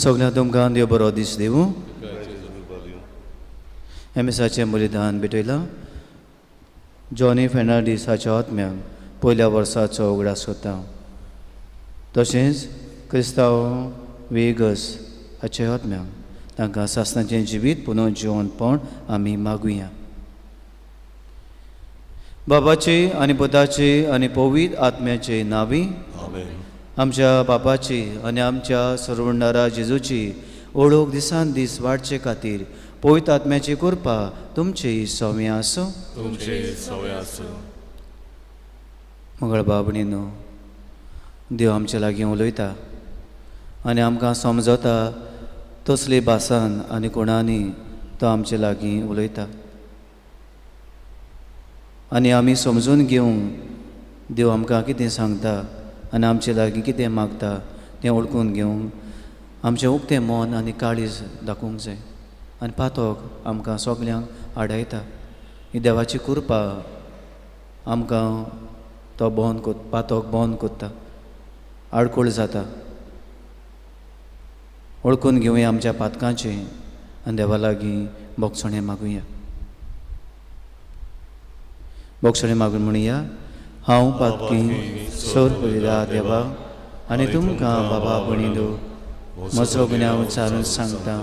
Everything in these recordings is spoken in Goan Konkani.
सगळ्या तुमकां देव बरो दीस दिवं. एमिसाचें बलिदान भेटयलां जॉनी फेर्नांडीस हाच्या आत्म्याक पयल्या वर्साचो उगडास करता. तशेंच क्रिस्तांव वेगस हाच्या आत्म्याक तांकां सासणाचें जिवीत पुनः जिवनपण आमी मागुया. बाबाचे आनी पुताचे आनी पवित्र आत्म्याचे नांवी आमच्या बापाची आनी आमच्या सर्वणारा जेजूची ओळख दिसान दीस वाडचे खातीर पवित्र आत्म्याची कृपा तुमची सौम्य आसूं. मंगळ बाबणीनो, देव आमच्या लागीं उलयता आनी आमकां समजता तसले भासान आनी कोणांनी तो आमचे लागीं उलयता आनी आमी समजून घेवंक देव आमकां कितें सांगता आनी आमचे लागीं कितें मागता तें वळखून घेवंक आमचें उक्तें मन आनी काळीज दाखोवंक जाय. आनी पातक आमकां सगल्यांक आडायता. ही देवाची कृपा आमकां तो बंद कोत पातक बंद कोत्ता, आडखळ जाता. वळखून घेवया आमच्या पातकांचें आनी देवा लागीं बोगसणें मागुया. बोगसणें मागून म्हणया, हांव पातकी सोर पळयला देवा आनी तुमकां बाबा भयणीनो म्हजो गुन्यांव उच्चारून सांगता.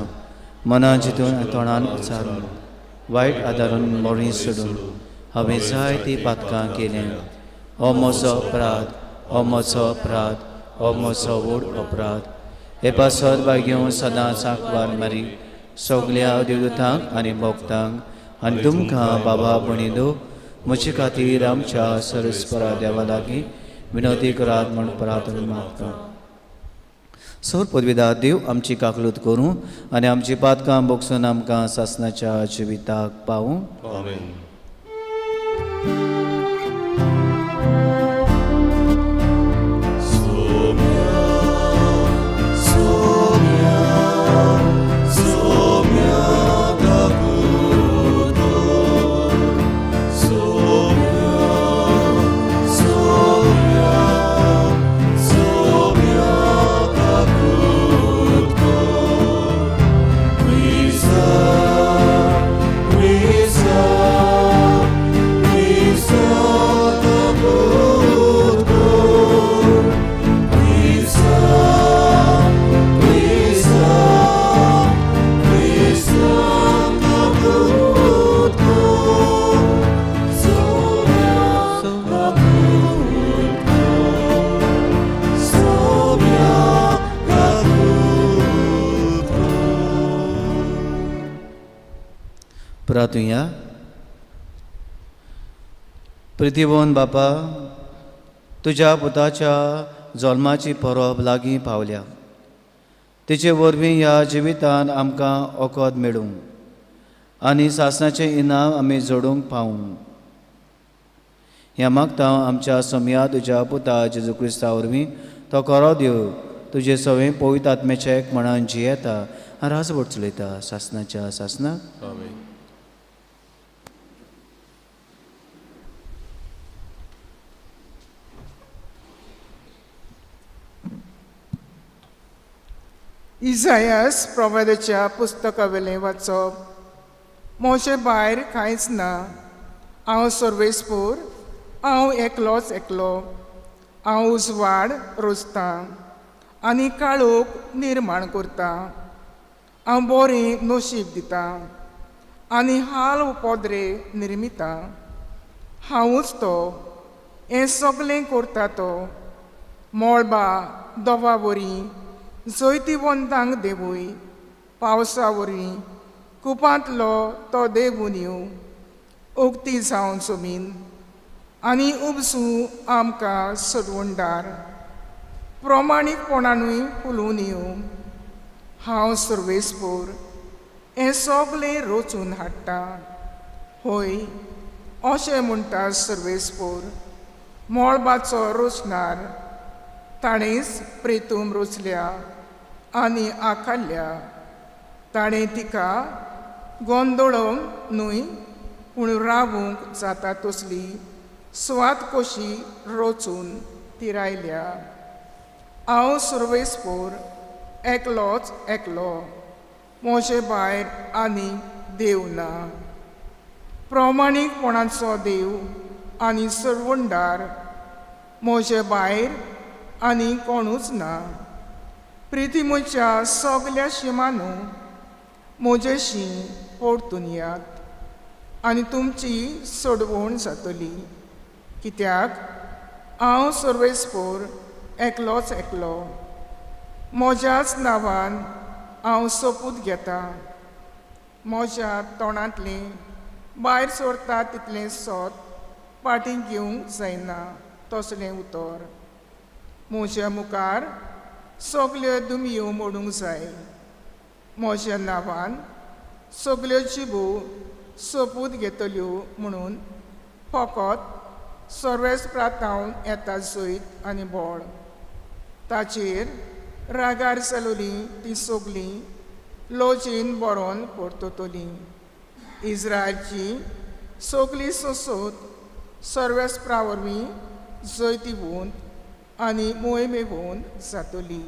मनान चिंतून आनी तोंडान उच्चारून वायट आदारून मोरी सोडून हांवें जायतीं पातकां केल्यां. हो म्हजो अपराध, हो म्हजो अपराध, हो म्हजो व्हड अपराध. हे पासत भाग्यों सदांच आंकवार मारी सगल्या देवदूतांक आनी भक्तांक आनी तुमकां बाबा भयणीनो म्हजे खातीर आमच्या सरस्परा देवा लागीं विनवती करात म्हूण प्रार्थना मागता. सोर पदवीदार देव आमची काकलूत करूं आनी आमची पातकां बोगसून आमकां सासणाच्या जिविताक पावूं. आमेन. प्रार्थुया. प्रितीभुवन बापा, तुज्या पुताच्या जल्माची परब लागीं पावल्या. तिचे वरवीं ह्या जिवितान आमकां वखद मेळूं आनी सासणाचें इनाम आमी जोडूंक पावूं. ह्या मागता आमच्या समया तुज्या पुता जेजू क्रिस्ता वरवीं तो खरो देव तुजे सवें पवित्र आत्म्याच्या एक म्हणान जियेता आनी राजवट चलयता सासणाच्या सासणाक. आमेन. इजायास प्रवादाच्या पुस्तकावेलें वाचप. म्हजे भायर कांयच ना. हांव सर्वेस्पोर, हांव एकलोच एकलो. हांव उजवाड रोजतां आनी काळोख निर्माण करतां. हांव बरें नशीब दितां आनी हाल उपद्रे निर्मितां. हांवूच तो, हें सगलें करता तो. मळबा दोवा वरी जैतिवंतांक देवूय, पावसा वरवीं कुपांतलो तो देवून येवं. उक्ती जावन जमीन आनी उपसूं आमकां सोडवणदार, प्रमाणीकपणानूय फुलून येवं. हांव सर्वेस्पोर हें सगलें रचून हाडटा. हय, अशें म्हणटा सर्वेस्पोर, मळबाचो रचणार, ताणेंच प्रेतूम रचल्या आनी आकारल्या. ताणें तिका गोंदळोवंक न्हय पूण रावूंक जाता तसली सुवात कशी रचून तिरायल्या. हांव सर्वेस्पोर, एकलोच एकलो. म्हजे भायर आनी देव ना. प्रमाणीकपणाचो देव आनी सरवणदार, म्हजे भायर आनी कोणूच ना. प्रितिमूच्या सगल्या शिमानू म्हजेशी परतून यात आनी तुमची सोडवण जातली. कित्याक हांव सर्वेस्पोर, एकलोच एकलो. म्हज्याच नांवान हांव सोपूत घेता. म्हज्या तोंडांतलें भायर सरता तितलें सोत फाटीं घेवंक जायना तसलें उतर. म्हज्या मुखार सगल्यो दुमयो मोडूंक जाय. म्हज्या नांवान सगल्यो जिबो सोपूत घेतल्यो म्हणून फकत सर्वेस्परातावन येता जैत आनी बळ. ताचेर रागार जालोलीं तीं सगलीं लजेन बरोवन परततलीं. इस्रायलची सगली सोसोत सर्वेस्परा वरवीं जैतिवंत आनी मोहिमेवंत जातली.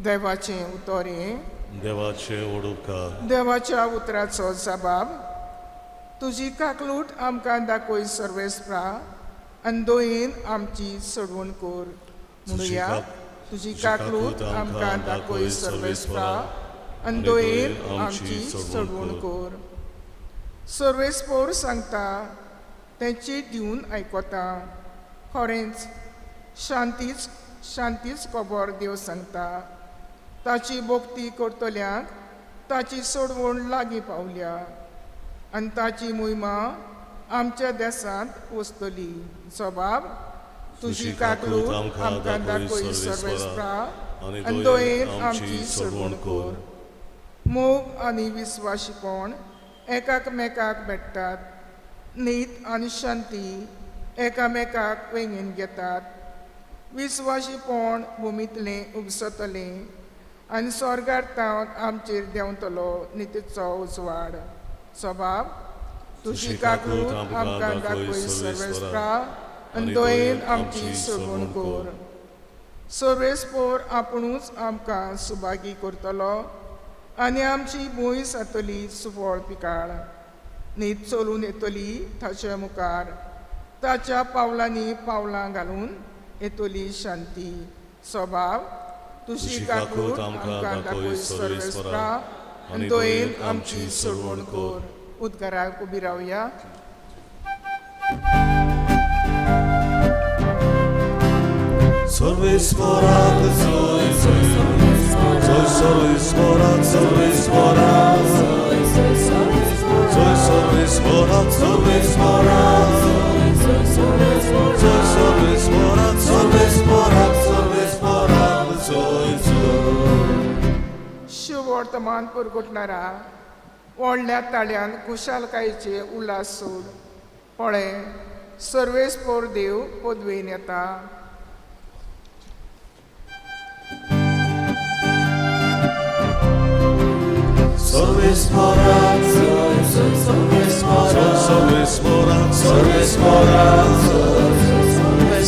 देवाचें उतर हें. देवाचें उपकार. देवाच्या उतराचो जबाब. तुजी काकलूट आमकां दाखय सर्वेस्परा आनी दोयेन आमची सोडवण कर. म्हणुया, तुजी काकलूट आमकां दाखय सर्वेस्परा आनी दोयेन आमची सोडवण कर. सर्वेस्पोर सांगता तें चीट दिवन आयकता. खरेंच शांतीच शांतीच खबर देव सांगता. ताची भक्ती करतल्यांक ताची सोडवण लागीं पावल्या आनी ताची मोहिमा आमच्या देसांत वचतली. जबाब, तुजी काकलूट आमकां दाखय सर्वेस्परा आनी दोयेन आमची सोडवण कर. मोग आनी विस्वाशीपण एकामेकाक भेट्टात. नीत आनी शांती एकामेकाक वेंगेन घेतात. विस्वाशीपण भुमींतलें उपसतलें आनी स्वर्गार तावन आमचेर देंवतलो नितीचो उजवाड. स्वभाव, तुजी काकलूट आमकां दाखय सर्वेस्परा आनी दोयेन आमची सोडवण कर. सर्वेस्पोर आपुणूच आमकां सुभागी करतलो आनी आमची भूंय जातली सुफळ पिकाळ. नीत चलून येतली ताच्या मुखार, ताच्या पावलांनी पावलां घालून येतली शांती. स्वभाव, तुजी काकलूट आमकां दाखय सर्वेस्परा आनी दोयेन आमची सोडवण कर. उद्गाराक उबी रावया. सर्वेस्पराक जय जय जय सर्वेस्पराक सर्वेस्पराक जय सर्वेस्पराक सर्वेस्पराक जय सर्वेस्पराक सर्वेस्पराक सर्वेस्पराक जय जय. शुभवर्तमान पुरगुटणारा व्हडल्या ताळ्यान खुशालकायेचे उल्हास सोड. पळय, सर्वेस्पोर देव पदवेन येता. सर्वेस्पराक जय सर्वेस्पराक सर्वेस्पराक जय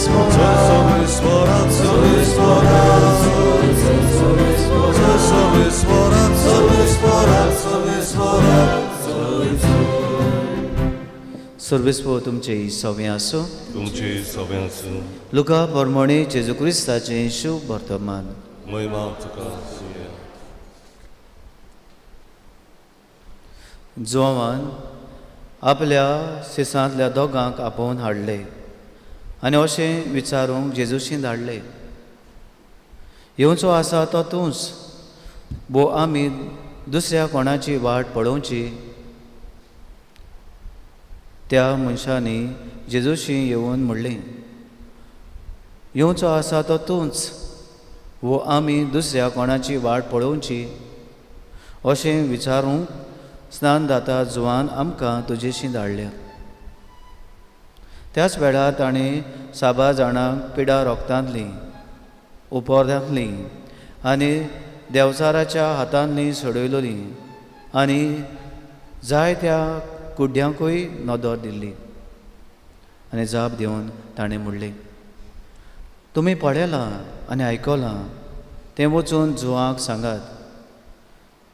सर्वेस्पराक सर्वेस्पराक जय सर्वेस्पोर तुमचे सवे आसूं. तुमचे सवे आसूं. लुका परमणे जेजू क्रिस्ताचें शुभ वर्तमान. महिमा तुका सुया. जुवान आपल्या सिसांतल्या दोगांक आपोवन हाडले आनी अशें विचारूंक जेजूशी धाडले, येवचो आसा तो तूंच बो आमी दुसऱ्या कोणाची वाट पळोवची? त्या मनशांनी जेजूशी येवन म्हणलें, येवचो आसा तो तूंच वो आमी दुसऱ्या कोणाची वाट पळोवची? अशें विचारूंक स्नानदाता जुवान आमकां तुजेशी धाडल्या. त्याच वेळार ताणें साबार जाणांक पिडा रोगतांतली उपोर्दांतली आनी देंवचाराच्या हातांतली सोडयलोली आनी जायत्या कुड्ड्यांकूय नदर दिल्ली. आनी जाप दिवन ताणें म्हणलें, तुमी पळयलां आनी आयकलां तें वचून जुवांक सांगात.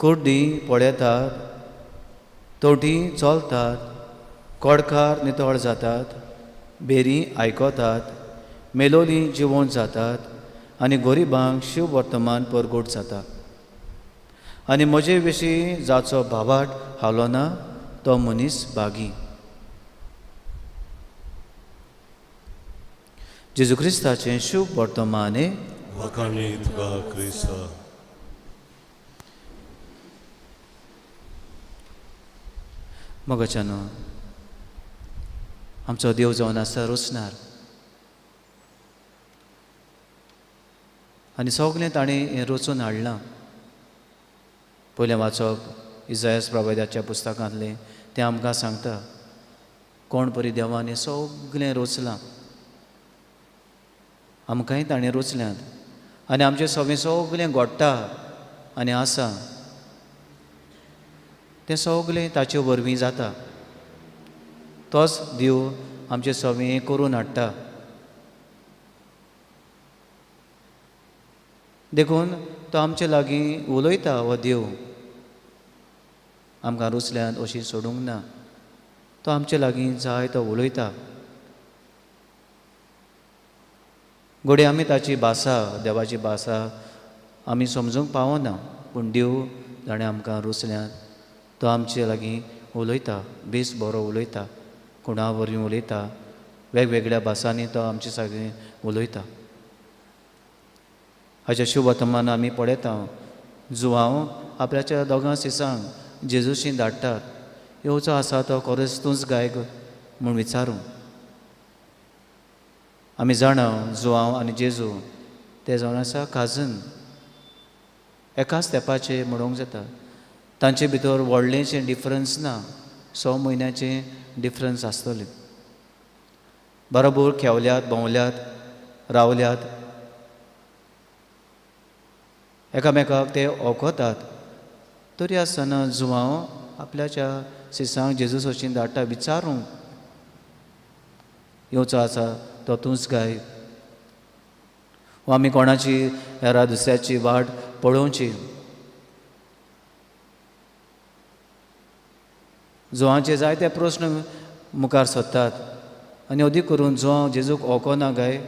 कुड्डीं पळयतात, तोटी चलतात, कोडकार नितळ जातात, बेरी आयकतात, मेलोली जिवोन जातात आनी गरिबांक शिव वर्तमान परगट जाता. आनी म्हजे विशीं जाचो भावाट हालो ना तो मनीस बागी. जेजू क्रिस्ताचें शुभ वर्तमान. वाखाणणी तुका क्रिस्ता. मोगाच्यानो, आमचो देव जावन आसा रोसणार आनी सगळें ताणें हें रचून हाडलां. पयलें वाचप इजायस प्रवाद्याच्या पुस्तकांतलें तें आमकां सांगता कोण परी देवान हें सगळें रचलां, आमकांय ताणें रचल्यात आनी आमचें सगळें सगळें घडटा आनी आसा तें सगळें ताचे वरवीं जाता. तोच देव आमचें सगळें करून हाडटा. देखून तो आमचे लागीं उलयता. हो देव आमकां रुचल्यान अशी सोडूंक ना, तो आमचे लागीं जाय तो उलयता. घडये आमी ताची भाशा, देवाची भाशा आमी समजूंक पावना, पूण देव जाणें आमकां रुचल्यान तो आमचे लागीं उलयता, बेस बरो उलयता, कोणा वरवीं उलयता, वेगवेगळ्या भासांनी तो आमचे सगळें उलयता. हाच्या शुभ वर्तमान आमी पळयता जुवांव आपल्याच्या दोगां सिसांक जेजूशी धाडटात, येवचो आसा तो खरेंच तूंच गाय म्हूण विचारूं. आमी जाणा जुवांव आनी जेजू ते जावन आसा काजन, एकाच तेंपाचे म्हणूंक जाता. तांचे भितर व्हडलेंशें डिफरन्स ना, 6 म्हयन्याचें डिफरन्स आसतलें. बरोबर खेवल्यात, भोंवल्यात, रावल्यात, एकामेकाक ते वळखतात. तरी आसतना जुवांव आपल्याच्या सिसांक जेजू सोशीन धाडटा विचारूंक, येवचो आसा तो तूंच गाय वो आमी कोणाची हेरा दुसऱ्याची वाट पळोवची? जुवांचे जायते प्रस्न मुखार सोदतात आनी अदीक करून जुवांव जेजूक वळखना गाय.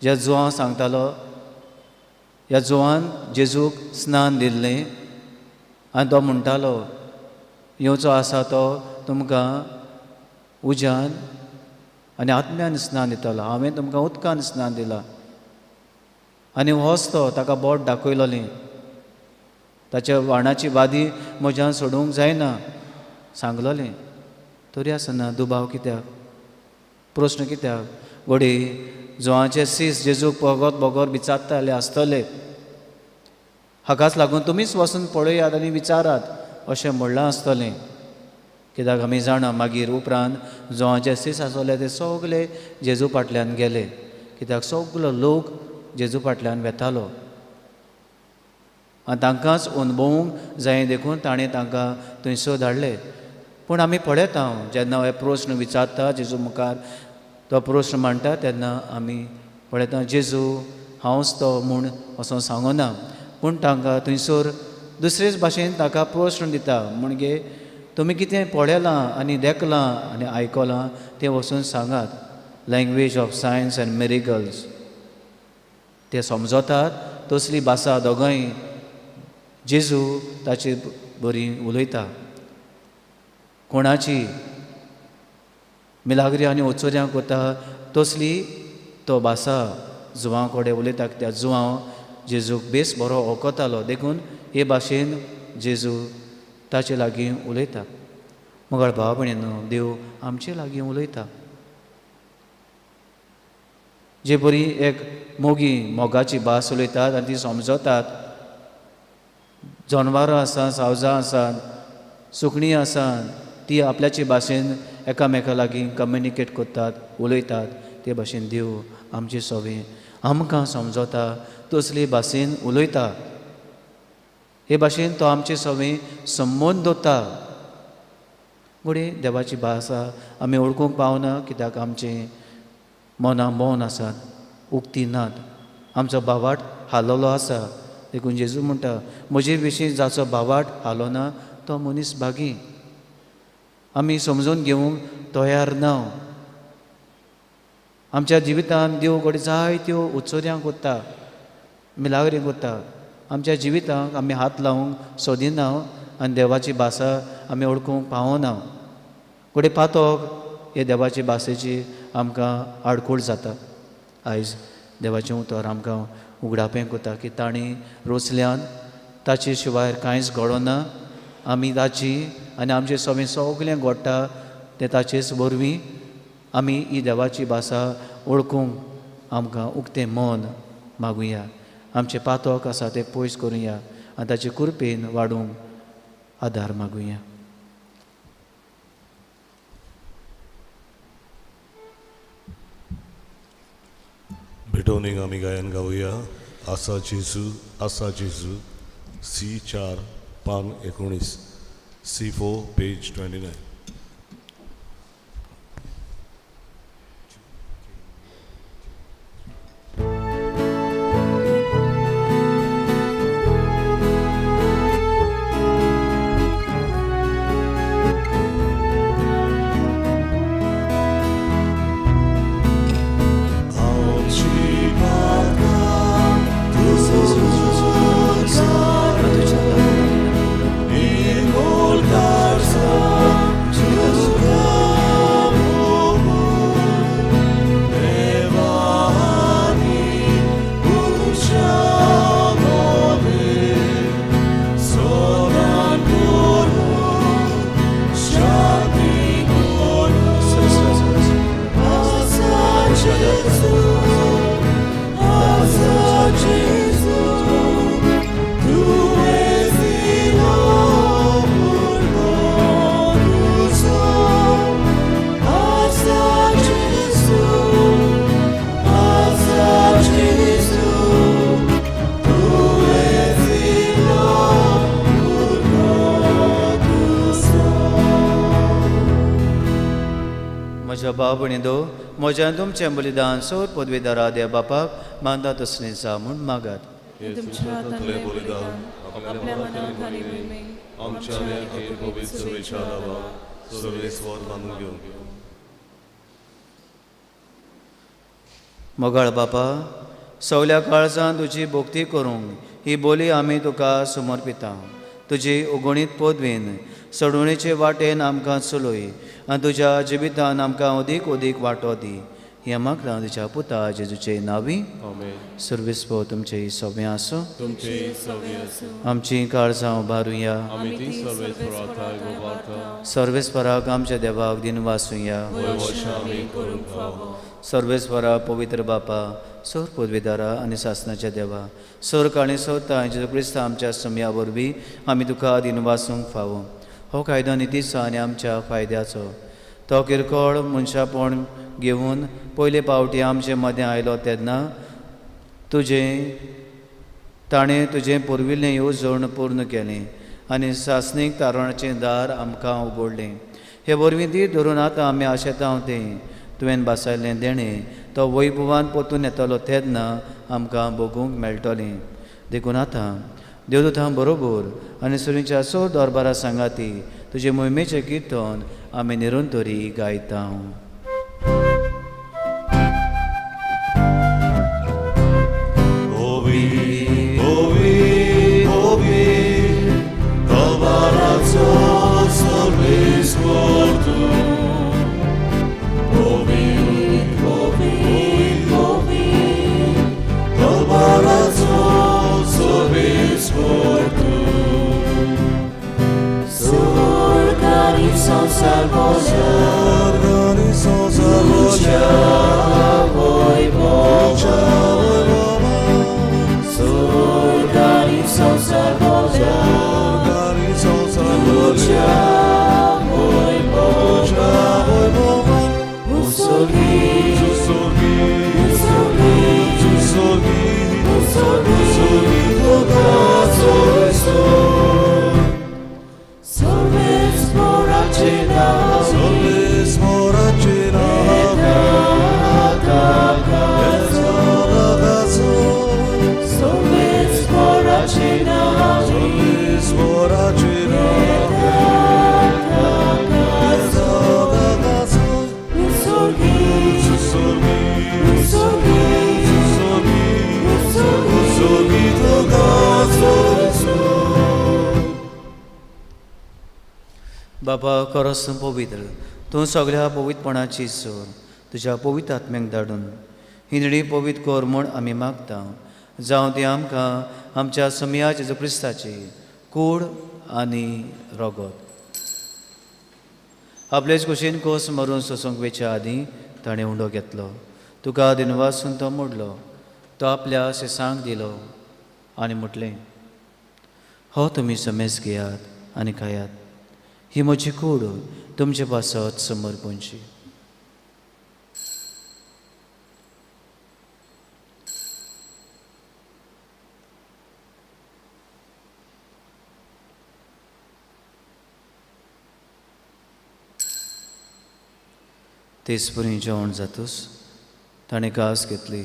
ज्या जुवांव सांगतालो, ह्या जुवान जेजूक स्नान दिल्लें आनी तो म्हणटालो, येवचो आसा तो तुमकां उज्यान आनी आत्म्यान स्नान दितलो, हांवें तुमकां उदकान स्नान दिलां. आनी होच तो ताका बोट दाखयलोलें, ताच्या वाणाची वादी म्हज्यान सोडूंक जायना सांगलोलें. तरी आसतना दुबाव कित्याक, प्रस्न कित्याक? घडये जुवांचे सीस जेजूक बगत बगर विचारताले आसतले, हाकाच लागून तुमीच वचून पळयात आनी विचारात अशें म्हणलां आसतलें. कित्याक आमी जाणा मागीर उपरांत जुवांचे सीस आसले ते सगळे जेजू फाटल्यान गेले, कित्याक सगलो लोक जेजू फाटल्यान वेतालो आनी तांकांच अणभवूंक जाय देखून ताणें तांकां थंयसर धाडले. पूण आमी पळयता जेन्ना हे प्रस्न विचारता जेजू मुखार, तो प्रस्न मांडटा तेन्ना आमी पळयता जेजू हांवच तो म्हूण असो सांगना, पूण तांकां थंयसर दुसरेच भाशेन ताका प्रस्न दिता. म्हणजे तुमी कितें पळयलां आनी देखलां आनी आयकलां तें वचून सांगात. Language of science and miracles ते समजतात तसली भाशा दोगांय जेजू ताचे बरी उलयता. कोणाची मिलाग्री आनी ओचोऱ्यांक वता तसली तो भाशा जुवां कडेन उलयता, कित्याक जुवांव जेजूक बेस बरो वळखतालो, देखून हे भाशेन जेजू ताचे लागीं उलयता. मगळ भाव भयणीनो, देव आमचे लागीं उलयता. जे बरी एक मोगी मोगाची भास उलयतात आनी ती समजतात. जनवरां आसा, सावजां आसात, सुकणीं आसात, ती आपल्याचे भाशेन एकामेका लागीं कम्युनिकेट करतात, उलयतात. ते भाशेन देव आमचे सवे आमकां समजता तसले भाशेन उलयता. हे भाशेन तो आमचे सवे संबंद दवरता. घडये देवाची भास आमी वळखूंक पावना, कित्याक आमचें मनां मौन आसात, उक्ती नात, आमचो भावाट हालोलो आसा. देखून जेजू म्हणटा, म्हजे विशीं जाचो भावाट हालोना तो मनीस भागी. आमी समजून घेवंक तयार ना. आमच्या जिवितांत देव घडये जायत्यो उत्सर्यांक कोत्ता, मिलाग्री कोत्ता. आमच्या जिवितांक आमी हात लावंक सोदिना आनी देवाची भाशा आमी वळखूंक पावना. घडये पातोक हे देवाचे भाशेची आमकां आडखळ जाता. आयज देवाचें उतर आमकां उगडापें कोता की तांणी रोसल्यान ताचे शिवाय कांयच घडना. आमी ताची आनी आमचें सगळें सगळें घडटा तें ताचेच वरवीं. आमी ही देवाची भाशा वळखूंक आमकां उक्तें मन मागुया. आमचें पातक आसा तें पयस करुया आनी ताचे कृपेन वाडूंक आदार मागुया. भेटवणीक आमी गायन गावया आसा जेजू आसा जेजू, सी 4 पान 19, C4 page 29. भाव भयणींनो, म्हज्या तुमचें बलिदान सोर पदवीदारा देव बापाक मानता तसलें जा म्हूण मागात. मोगाळ बापा, सगल्या काळजान तुजी भक्ती करूंक ही बोली आमी तुका समर्पिता. तुजी उगणीत पदवीन सोडवणेचे वाटेन आमकां चलय आनी तुज्या जिवितान आमकां अदीक अदीक वांटो दी. ह्या मागता तुज्या पुता जेजूचे नांवी. सर्वेस्पर तुमचे सगळें आसूं. आमची काळजां उबारुया. सर्वेस्पराक आमच्या देवाक दिनवासुया. सर्वेस्परा पवित्र बापा, सोर पदवीदारा आनी सासनाच्या देवा, सोर आनी सोता जेजू क्रिस्ता आमच्या समया वरवीं आमी तुका दिनवासूंक फावो. हो कायदो नितीचो आनी आमच्या फायद्याचो. तो किरकोळ मनशापण घेवन पयले पावटी आमचे मदें आयलो तेन्ना तुजें ताणें तुजें पुर्विल्लें येवजण पूर्ण केलें आनी सासणीक तारणाचें दार आमकां उगडलें. हे वरवीं ती धरून आतां आमी आशेता तें तुवें भासायल्लें देणें तो वैभवान परतून येतलो तेन्ना आमकां भोगूंक मेळटलें. देखून आतां देवदूतां बरोबर आनी सुरीच्या सो दरबारा सांगाती तुजे मोहिमेचें किर्तन आमी निरंतरी गायता. बाबा खरोच तूं पवित्र, तूं सगळ्या पवित्रपणाची सोर, तुज्या पवित्र आत्म्याक धाडून हिंदडी पवित्र कर म्हूण आमी मागता. जावं ती आमकां आमच्या सोमया जेजू क्रिस्ताची कूड आनी रगत. आपलेच कुशीन कोस मरून सोसूंक वेच्या आदीं ताणें उंडो घेतलो, तुका दिनवासून तो मोडलो, तो आपल्या शिसांक दिलो आनी म्हटलें, हो तुमी समेज घेयात आनी खायात, ही म्हजी कूड तुमचे पासत समर्पणची. तेच परी जेवण जातूच ताणें कास घेतली,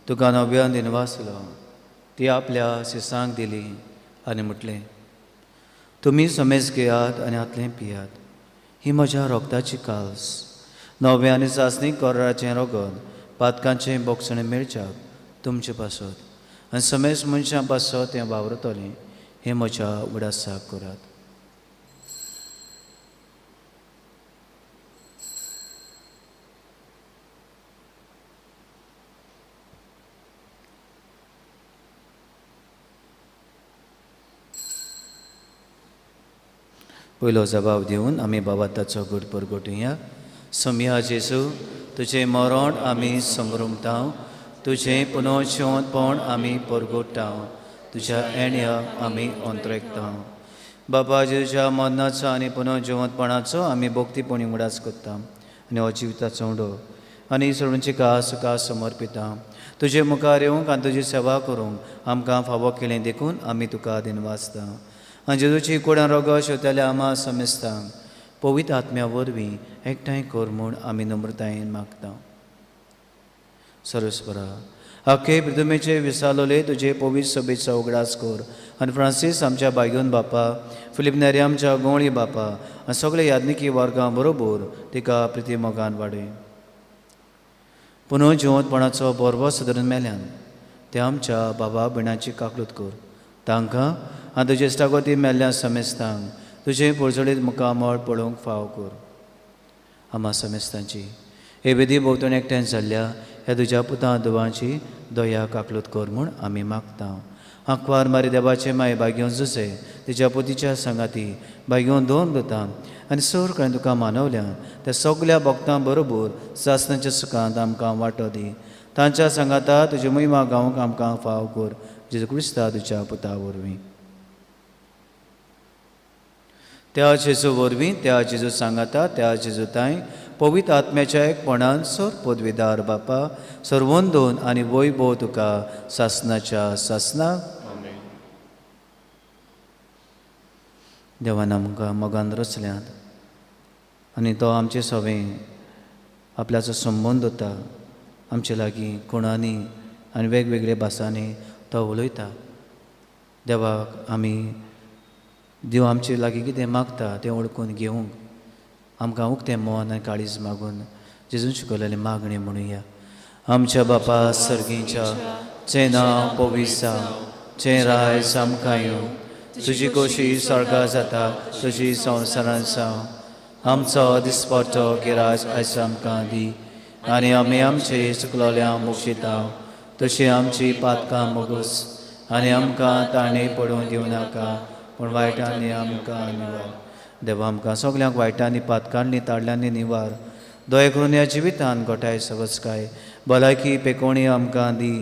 तुका नव्यान दिनवासलो, ती आपल्या शिसांक दिली आनी म्हटलें, तुमी समेज घेयात आनी हातलें पियात, ही म्हज्या रोगताची काल्स, नव्या आनी सासणी कराराचें रगत पातकांचें बोगसणें मेळच्याक तुमचे पासत आनी समेज मनशां पासत तें वावरतलें, हें म्हज्या उडासाक करात. पयलो जबाब दिवन आमी बाबा ताचो गूट परगटुया. सोमया जेजू, तुजें मरण आमी समरुमता, तुजें पुनर्जिवंतपण आमी परगोट्टा, तुज्या येण्या आमी अंतरेकता. बाबा जेजूच्या मरणाचो आनी पुनर्जिवंतपणाचो आमी भक्तीपणी उगडास करता आनी हो जिविताचो उडो आनी सर्वांची कास तुका समर्पिता. तुजे मुखार येवंक आनी तुजी सेवा करूंक आमकां फावो केलें देखून आमी तुका दिनवासता. आनी जेजूची कुडान रोगो शेवतल्या आमा समेस्तांक पवित्र आत्म्या वरवीं एकठांय कर म्हूण आमी नम्रतायेन मागता. सर्वेस्परा, आखे पृथ्वीचे विसालोले तुजे पवित्र सभेचो उगडास कर आनी फ्रांसीस आमच्या बायगून बापा, फिलीप नेरी आमच्या गोंवळी बापा आनी सगळे याज्ञिकी वर्गां बरोबर तिका प्रिती मोगान वाडय. पुनः जिवंतपणाचो बरबस धरून मेल्यान ते आमच्या बाबा भयणाची काकलूत कर, तांकां आनी तुजे इश्टागती मेल्ल्या समेस्तांक तुजें पोरजोडीत मुखामळ पळोवंक फाव कर. आमा समेस्तांची हे विधी भोंवतणी एकठांय जाल्ल्या ह्या तुज्या पुतां दुवांची दया काकलूत कर म्हूण आमी मागता. आंकवार मारी देवाचे माय बागेवन जुसे तिच्या पुतीच्या सांगाती बागेवन दोन दुतां आनी सर कडेन तुका मानवल्या त्या सगल्या भक्तां बरोबर सासणाच्या सुखांत आमकां वांटो दी. तांच्या सांगाता तुजी महिमा गावंक आमकां फाव कर, जेजू क्रिस्ता तुज्या पुता वरवीं. त्या जेजू वरवीं, त्या जेजू सांगाता, त्या जेजू तांय पवित्र आत्म्याच्या एकपणान सर पदवीदार बापा सर्वंदोन आनी वैभव तुका सासनाच्या सासनाक. देवान आमकां मोगान रचल्यात आनी तो आमचे सवें आपल्याचो संबंद दवरता, आमचे लागीं कोणांनी आनी वेगवेगळ्या भासांनी तो उलयता. देवाक आमी देव आमचे लागीं कितें मागता तें वळखून घेवंक आमकां उक्तें मन आनी काळीज मागून जेजून शिकयलेली मागणी म्हणुया. आमच्या बापा सर्गीच्या, चें नांव पवित्र जावं, चें रायज आमकां येवं, तुजी खोशी स्वर्गा जाता तुजी संवसारांत जावं. आमचो दिसपट्टो गिराज आयज आमकां दी आनी आमी आमचे चुकलोल्या मोक्षिता तशी आमची पातकां मोगूस आनी आमकां ताणें पडून दिवं नाका पूण वायटांनी आमकां निवार. देवा आमकां सगल्यांक वायटांनी पातकांनी ताडल्यांनी निवार. दया करून ह्या जिवितान गोठाय सवस्काय भलायकी पेकोणी आमकां दी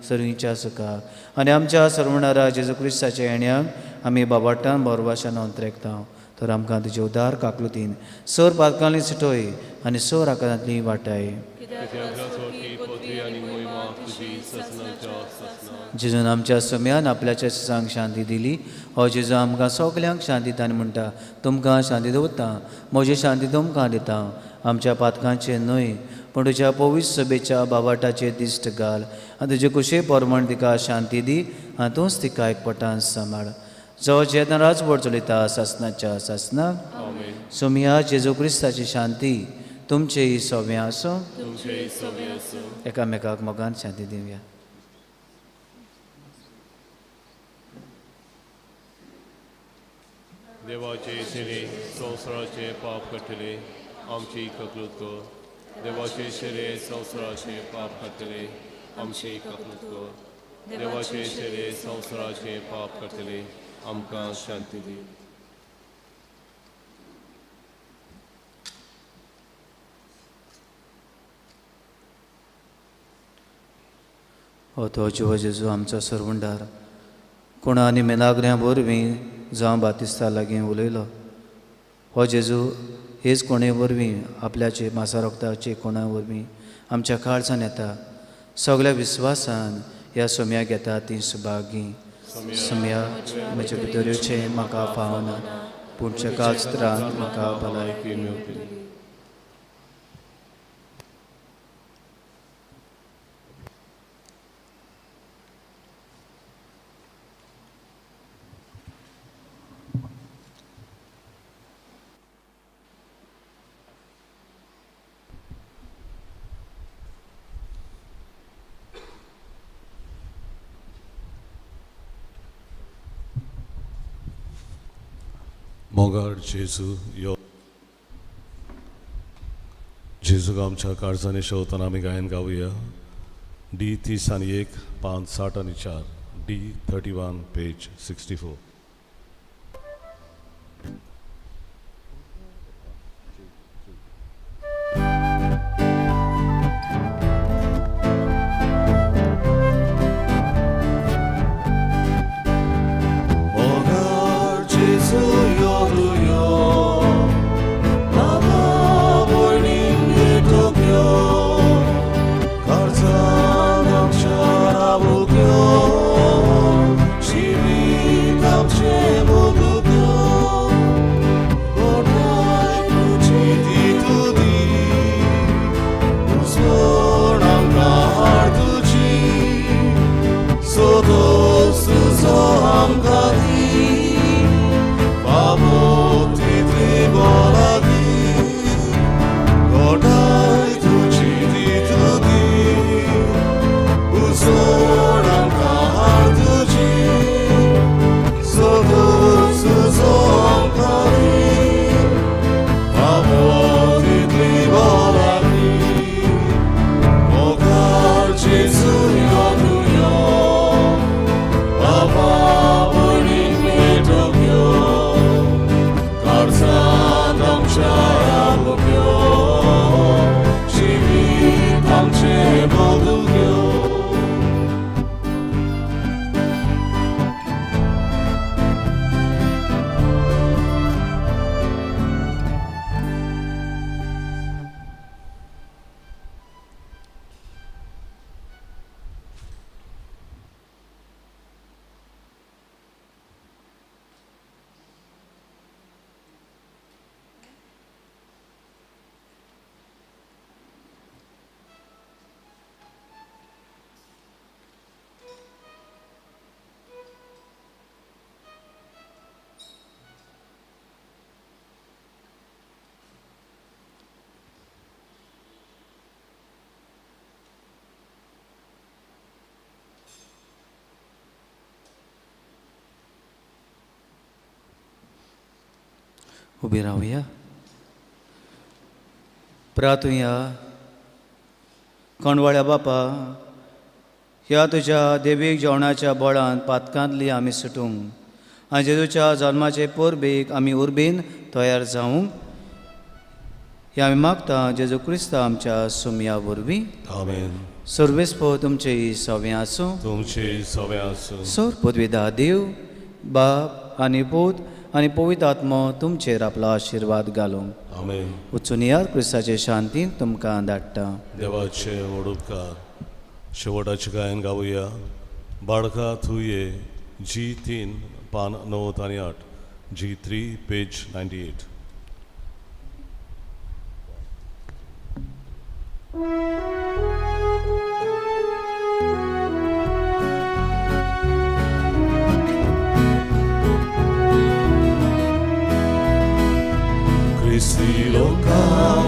सर्वीच्या सुखाक आनी आमच्या सर्वणारा जेजू क्रिस्ताच्या येण्याक आमी बाबाटान बोरवाशान अंतरेकता. तर आमकां तुजे उदार काकलुतीन सर पातकांनी सुटोय आनी सर आकारांतली वाटाय. जेजून आमच्या सम्यान आपल्याच्या सांग शांती दिली. हो जेजू आमकां सगल्यांक शांती दिता आनी म्हणटा, तुमकां शांती दवरता, म्हजी शांती तुमकां दिता. आमच्या पातकांचे न्हय पूण तुज्या पवित्र सभेच्या बाबाटाचे दिश्ट घाल आनी तुजे कुशे प्रमाण तिका शांती दी आनी तूंच तिका एकपटान सांबाळ. जो जेन्ना राजवट चलयता सासनाच्या सासनाक. सोमया जेजू क्रिस्ताची शांती तुमचेय सोव्यां आसूं. एकामेकाक मोगान शांती दिवया. देवाचे शेरे संवसाराचे पाप काडटले आमची ककलूत कर. देवाचे शेरे संवसाराचे पाप काडटले आमची ककलूत कर. देवाचे शेरे संवसाराचे पाप काडटले आमकां शांती दी. हो तो जिवो जेजू आमचो सरवंडार कोणा आनी मेलाग्र्यां वरवीं जावं बातिस्ता लागीं उलयलो. हो जेजू हेच कोणे वरवीं आपल्याचे मासा रोगताचे कोणा वरवीं आमच्या काळजान येता. सगल्या विस्वासान ह्या सोम्याक येता ती सुभागी. सोम्या म्हज्या भितर येवचें म्हाका फावना पूण एकाच त्रान म्हाका भलायकी मेळटली. मोगाळ जेजू यो. जेजूक आमच्या काळजांनी शेवतना आमी गायन गावया. डी 30 आनी 1 5 60 आनी 4. डी 31 पेज 64. उबी रावया. प्रातुया. कोंडवाळ्या बापा, ह्या तुज्या देवीक जेवणाच्या बळान पातकांतली आमी सुटूंक आनी जेजूच्या जल्माचे परबेक आमी उर्बेन तयार जावंक हे आमी मागता जेजू क्रिस्ता आमच्या सुमया वरवीं. आमेन. सर्वेस्पो तुमचे सवें आसूं. तुमचे सवें आसूं. सोर पदवीदा देव बाप आनी पूत आनी पवित्र आत्मो तुमचेर आपलो आशिर्वाद घालूं. आमेन. वचून यार, क्रिस्ताचे शांतीन तुमकां धाडटा. देवाचे व्हड उपकार. शेवटाचें गायन गावया. बाळका थुये, जी 3 पान 98, G3 page 98. क्रिस्ती लोका